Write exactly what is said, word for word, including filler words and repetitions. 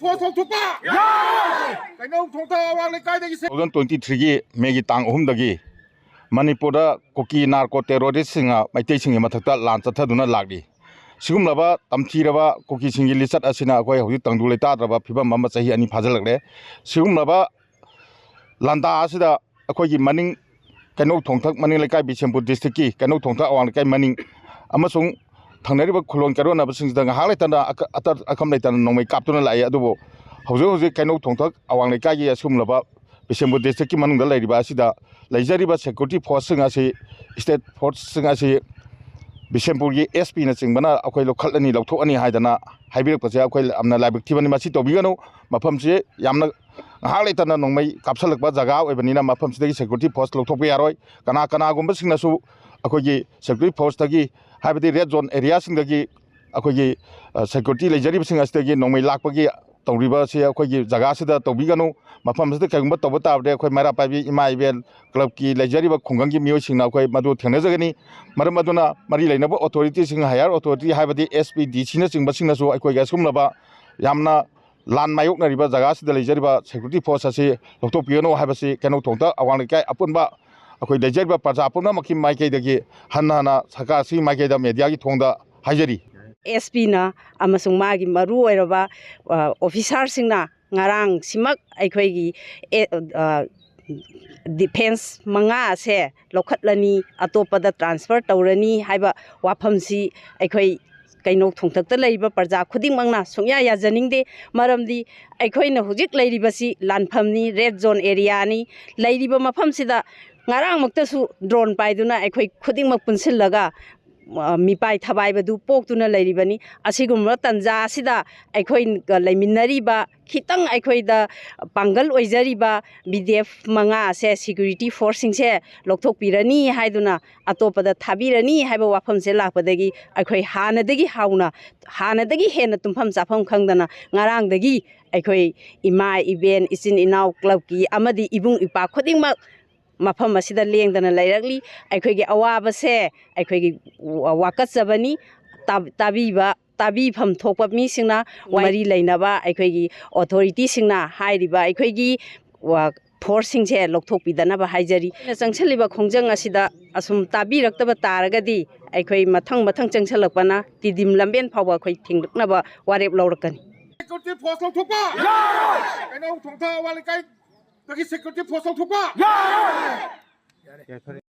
ꯀꯣ ꯊꯣꯡꯊꯣꯛꯄ ꯀꯩꯅꯧ ꯊꯣꯡꯊꯛ ꯑꯋꯥꯡ ꯂꯩꯀꯥꯏꯗꯒꯤ ꯁꯦ- ꯇꯨ ꯊꯥꯎꯖꯟ ꯇ꯭ꯋꯦꯟꯇꯤ ꯊ꯭ꯔꯤꯒꯤ ꯃꯦꯒꯤ ꯇꯥꯡ ꯑꯍꯨꯝꯗꯒꯤ ꯃꯅꯤꯄꯨꯔꯗ ꯀꯨꯀꯤ ꯅꯥꯔꯀꯣ ꯇꯦꯔꯣꯔꯤꯁꯁꯤꯡꯅ ꯃꯩꯇꯩꯁꯤꯡꯒꯤ ꯃꯊꯛꯇ ꯂꯥꯟ ꯆꯠꯊꯗꯨꯅ ꯂꯥꯛꯂꯤ꯫ ꯁꯤꯒꯨꯝꯂꯕ ꯇꯝꯊꯤꯔꯕ ꯀꯨꯀꯤꯁꯤꯡꯒꯤ ꯂꯤꯆꯠ ꯑꯁꯤꯅ ꯑꯩꯈꯣꯏ ꯍꯧꯖꯤꯛ ꯇꯪꯗꯨ ꯂꯩꯇꯥꯗ꯭ꯔꯕ ꯐꯤꯕꯝ ꯑꯃ ꯆꯍꯤ ꯑꯅꯤ ꯐꯥꯖꯤꯜꯂꯛꯂꯦ꯫ ꯁꯤꯒꯨꯝꯂꯕ ꯂꯥꯟꯗꯥ ꯑꯁꯤꯗ ꯑꯩꯈꯣꯏꯒꯤ ꯃꯅꯤꯡ ꯀꯩꯅꯧ ꯊꯣꯡꯊꯛ, ꯃꯅꯤꯡ ꯂꯩꯀꯥꯏ, ꯕꯤꯁꯦꯝꯄꯨꯔ ꯗꯤꯁꯇ꯭ꯔꯤꯛꯀꯤ ꯀꯩꯅꯧ ꯊꯣꯡꯊꯛ ꯑꯋꯥꯡ ꯂꯩꯀꯥꯏ ꯃꯅꯤꯡ ꯑꯃꯁꯨꯡ ꯊꯪꯅꯔꯤꯕ ꯈꯨꯂꯣꯟ ꯀꯩꯔꯣꯟꯅꯕꯁꯤꯡꯁꯤꯗ ꯉꯥꯏꯍꯥꯛ ꯂꯩꯇꯅ ꯑꯀ-, ꯑꯇꯠ ꯑꯈꯝ ꯂꯩꯇꯅ ꯅꯣꯡꯃꯩ ꯀꯥꯞꯇꯨꯅ ꯂꯥꯛꯏ꯫ ꯑꯗꯨꯕꯨ ꯍꯧꯖꯤꯛ ꯍꯧꯖꯤꯛ ꯀꯩꯅꯧ ꯊꯣꯡꯊꯛ ꯑꯋꯥꯡ ꯂꯩꯀꯥꯏꯒꯤ ꯑꯁꯤꯒꯨꯝꯂꯕ ꯕꯤꯁꯦꯝꯄꯨꯔ ꯗꯤꯁꯇ꯭ꯔꯤꯛꯀꯤ ꯃꯅꯨꯡꯗ ꯂꯩꯔꯤꯕ ꯑꯁꯤꯗ ꯂꯩꯖꯔꯤꯕ ꯁꯦꯀ꯭ꯌꯨꯔꯤꯇꯤ ꯐꯣꯔꯁꯁꯤꯡ ꯑꯁꯤ, ꯁ꯭ꯇꯦꯠ ꯐꯣꯔꯁꯁꯤꯡ ꯑꯁꯤ ꯕꯤꯁꯦꯝꯄꯨꯔꯒꯤ ꯑꯦꯁ ꯄꯤꯅꯆꯤꯡꯕꯅ ꯑꯩꯈꯣꯏ ꯂꯧꯈꯠꯂꯅꯤ, ꯂꯧꯊꯣꯛꯑꯅꯤ ꯍꯥꯏꯗꯅ ꯍꯥꯏꯕꯤꯔꯛꯄꯁꯦ ꯑꯩꯈꯣꯏ ꯌꯥꯝꯅ ꯂꯥꯏꯕꯛ ꯊꯤꯕꯅꯤ꯫ ꯃꯁꯤ ꯇꯧꯕꯤꯒꯅꯨ꯫ ꯃꯐꯝꯁꯤ ꯌꯥꯝꯅ ꯉꯥꯏꯍꯥꯛ ꯂꯩꯇꯅ ꯅꯣꯡꯃꯩ ꯀꯥꯞꯁꯤꯜꯂꯛꯄ ꯖꯒꯥ ꯑꯣꯏꯕꯅꯤꯅ ꯃꯐꯝꯁꯤꯗꯒꯤ ꯁꯦꯀ꯭ꯌꯨꯔꯤꯇꯤ ꯐꯣꯔꯁ ꯂꯧꯊꯣꯛꯄ ꯌꯥꯔꯣꯏ꯫ ꯀꯅꯥ ꯀꯅꯥꯒꯨꯝꯕꯁꯤꯡꯅꯁꯨ ꯑꯩꯈꯣꯏꯒꯤ ꯁꯦꯀ꯭ꯌꯨꯔꯤꯇꯤ ꯐꯣꯔꯁꯇꯒꯤ, ꯍꯥꯏꯕꯗꯤ ꯔꯦꯗ ꯖꯣꯟ ꯑꯦꯔꯤꯌꯥꯁꯤꯡꯗꯒꯤ ꯑꯩꯈꯣꯏꯒꯤ, ꯑ, ꯁꯦꯀ꯭ꯌꯨꯔꯤꯇꯤ ꯂꯩꯖꯔꯤꯕꯁꯤꯡ ꯑꯁꯤꯗꯒꯤ ꯅꯣꯡꯃꯩ ꯂꯥꯛꯄꯒꯤ ꯇꯧꯔꯤꯕ ꯑꯁꯤ ꯑꯩꯈꯣꯏꯒꯤ ꯖꯒꯥꯁꯤꯗ ꯇꯧꯕꯤꯒꯅꯨ꯫ ꯃꯐꯝ ꯑꯁꯤꯗ ꯀꯔꯤꯒꯨꯝꯕ ꯇꯧꯕ ꯇꯥꯔꯕꯗꯤ ꯑꯩꯈꯣꯏ ꯃꯩꯔꯥ ꯄꯥꯏꯕꯤ ꯏꯃꯥ ꯏꯕꯦꯜ ꯀ꯭ꯂꯕꯀꯤ ꯂꯩꯖꯔꯤꯕ ꯈꯨꯡꯒꯪꯒꯤ ꯃꯤꯑꯣꯏꯁꯤꯡꯅ ꯑꯩꯈꯣꯏ ꯃꯗꯨ ꯊꯦꯡꯅꯖꯒꯅꯤ꯫ ꯃꯔꯝ ꯑꯗꯨꯅ ꯃꯔꯤ ꯂꯩꯅꯕ ꯑꯣꯊꯣꯔꯤꯇꯤꯁꯤꯡ, ꯍꯥꯌꯔ ꯑꯣꯊꯣꯔꯤꯇꯤ ꯍꯥꯏꯕꯗꯤ ꯑꯦꯁ ꯄꯤ, ꯗꯤ ꯁꯤꯅꯆꯤꯡꯕꯁꯤꯡꯅꯁꯨ ꯑꯩꯈꯣꯏꯒꯤ ꯑꯁꯤꯒꯨꯝꯂꯕ ꯌꯥꯝꯅ ꯂꯥꯟ ꯃꯥꯌꯣꯛꯅꯔꯤꯕ ꯖꯒꯥꯁꯤꯗ ꯂꯩꯖꯔꯤꯕ ꯁꯦꯀ꯭ꯌꯨꯔꯤꯇꯤ ꯐꯣꯔꯁ ꯑꯁꯤ ꯂꯧꯊꯣꯛꯄꯤꯒꯅꯨ ꯍꯥꯏꯕꯁꯤ ꯀꯩꯅꯧ ꯊꯣꯡꯊꯛ ꯑꯋꯥꯡ ꯂꯩꯀꯥꯏ ꯑꯄꯨꯟꯕ ꯑꯩꯈꯣꯏ ꯂꯩꯖꯔꯤꯕ ꯄ꯭ꯔꯖꯥ ꯄꯨꯝꯅꯃꯛꯀꯤ ꯃꯥꯏꯀꯩꯗꯒꯤ ꯍꯟꯅ ꯍꯟꯅ ꯁꯔꯀꯥꯔꯁꯤꯒꯤ ꯃꯥꯏꯀꯩꯗ ꯃꯦꯗꯤꯌꯥꯒꯤ ꯊꯣꯡꯗ ꯍꯥꯏꯖꯔꯤ꯫ ꯑꯦꯁ ꯄꯤꯅ ꯑꯃꯁꯨꯡ ꯃꯥꯒꯤ ꯃꯔꯨ ꯑꯣꯏꯔꯕ, ꯑ, ꯑꯣꯐꯤꯁꯥꯔꯁꯤꯡꯅ ꯉꯔꯥꯡꯁꯤꯃꯛ ꯑꯩꯈꯣꯏꯒꯤ ꯑꯦ-, ꯑ, ꯗꯤꯐꯦꯟꯁ ꯃꯉꯥ ꯑꯁꯦ ꯂꯧꯈꯠꯂꯅꯤ, ꯑꯇꯣꯞꯄꯗ ꯇ꯭ꯔꯥꯟꯁꯐꯔ ꯇꯧꯔꯅꯤ ꯍꯥꯏꯕ ꯋꯥꯐꯝꯁꯤ ꯑꯩꯈꯣꯏ ꯀꯩꯅꯧ ꯊꯣꯡꯊꯛꯇ ꯂꯩꯔꯤꯕ ꯄ꯭ꯔꯖꯥ ꯈꯨꯗꯤꯡꯃꯛꯅ ꯁꯨꯡꯌꯥ ꯌꯥꯖꯅꯤꯡꯗꯦ꯫ ꯃꯔꯝꯗꯤ ꯑꯩꯈꯣꯏꯅ ꯍꯧꯖꯤꯛ ꯂꯩꯔꯤꯕꯁꯤ ꯂꯥꯟꯐꯝꯅꯤ, ꯔꯦꯗ ꯖꯣꯟ ꯑꯦꯔꯤꯌꯥꯅꯤ꯫ ꯂꯩꯔꯤꯕ ꯃꯐꯝꯁꯤꯗ ꯉꯔꯥꯡꯃꯛꯇꯁꯨ ꯗ꯭ꯔꯣꯟ ꯄꯥꯏꯗꯨꯅ ꯑꯩꯈꯣꯏ ꯈꯨꯗꯤꯡꯃꯛ ꯄꯨꯟꯁꯤꯜꯂꯒ, ꯑ, ꯃꯤꯄꯥꯏ ꯊꯕꯥꯏꯕꯗꯨ ꯄꯣꯛꯇꯨꯅ ꯂꯩꯔꯤꯕꯅꯤ꯫ ꯑꯁꯤꯒꯨꯝꯕ ꯇꯥꯟꯖꯥ ꯑꯁꯤꯗ ꯑꯩꯈꯣꯏꯒ ꯂꯩꯃꯤꯟꯅꯔꯤꯕ, ꯈꯤꯇꯪ ꯑꯩꯈꯣꯏꯗ ꯄꯥꯡꯒꯜ ꯑꯣꯏꯖꯔꯤꯕ ꯕꯤ ꯗꯤ ꯑꯦꯐ ꯃꯉꯥ ꯑꯁꯦ, ꯁꯦꯀ꯭ꯌꯨꯔꯤꯇꯤ ꯐꯣꯔꯁꯁꯤꯡꯁꯦ ꯂꯧꯊꯣꯛꯄꯤꯔꯅꯤ ꯍꯥꯏꯗꯨꯅ, ꯑꯇꯣꯞꯄꯗ ꯊꯥꯕꯤꯔꯅꯤ ꯍꯥꯏꯕ ꯋꯥꯐꯝꯁꯦ ꯂꯥꯛꯄꯗꯒꯤ ꯑꯩꯈꯣꯏ ꯍꯥꯟꯅꯗꯒꯤ ꯍꯧꯅ, ꯍꯥꯟꯅꯗꯒꯤ ꯍꯦꯟꯅ ꯇꯨꯝꯐꯝ ꯆꯥꯐꯝ ꯈꯪꯗꯅ ꯉꯔꯥꯡꯗꯒꯤ ꯑꯩꯈꯣꯏ ꯏꯃꯥ ꯏꯕꯦꯟ, ꯏꯆꯤꯟ ꯏꯅꯥꯎ, ꯀ꯭ꯂꯕꯀꯤ ꯑꯃꯗꯤ ꯏꯕꯨꯡ ꯏꯄ꯭ꯋꯥ ꯈꯨꯗꯤꯡꯃꯛ ꯃꯐꯝ ꯑꯁꯤꯗ ꯂꯦꯡꯗꯅ ꯂꯩꯔꯛꯂꯤ꯫ ꯑꯩꯈꯣꯏꯒꯤ ꯑꯋꯥꯕꯁꯦ ꯑꯩꯈꯣꯏꯒꯤ ꯋꯥꯀꯠꯆꯕꯅꯤ꯫ ꯇꯥ-, ꯇꯥꯕꯤꯕ ꯇꯥꯕꯤꯐꯝ ꯊꯣꯛꯄ ꯃꯤꯁꯤꯡꯅ, ꯃꯔꯤ ꯂꯩꯅꯕ ꯑꯩꯈꯣꯏꯒꯤ ꯑꯣꯊꯣꯔꯤꯇꯤꯁꯤꯡꯅ ꯍꯥꯏꯔꯤꯕ ꯑꯩꯈꯣꯏꯒꯤ ꯋꯥ-, ꯐꯣꯔꯁꯁꯤꯡꯁꯦ ꯂꯧꯊꯣꯛꯄꯤꯗꯅꯕ ꯍꯥꯏꯖꯔꯤ꯫ ꯑꯩꯅ ꯆꯪꯁꯤꯜꯂꯤꯕ ꯈꯣꯡꯖꯪ ꯑꯁꯤꯗ ꯑꯁꯨꯝ ꯇꯥꯕꯤꯔꯛꯇꯕ ꯇꯥꯔꯒꯗꯤ ꯑꯩꯈꯣꯏ ꯃꯊꯪ ꯃꯊꯪ ꯆꯪꯁꯤꯜꯂꯛꯄꯅ ꯇꯤꯗꯤꯝ ꯂꯝꯕꯦꯟ ꯐꯥꯎꯕ ꯑꯩꯈꯣꯏ ꯊꯤꯡꯂꯛꯅꯕ ꯋꯥꯔꯦꯞ ꯂꯧꯔꯛꯀꯅꯤ꯫ ꯁꯦꯀ꯭ꯌꯨꯔꯤꯇꯤ ꯐꯣꯔꯁ ꯂꯧꯊꯣꯛꯄ! ꯀꯩꯅꯧ ꯊꯣꯡꯊꯥ ꯑꯋꯥꯡ ꯂꯩꯀꯥꯏꯗꯒꯤ ꯁꯦꯀ꯭ꯌꯨꯔꯤꯇꯤ ꯐꯣꯔꯁ ꯂꯧꯊꯣꯛꯄ!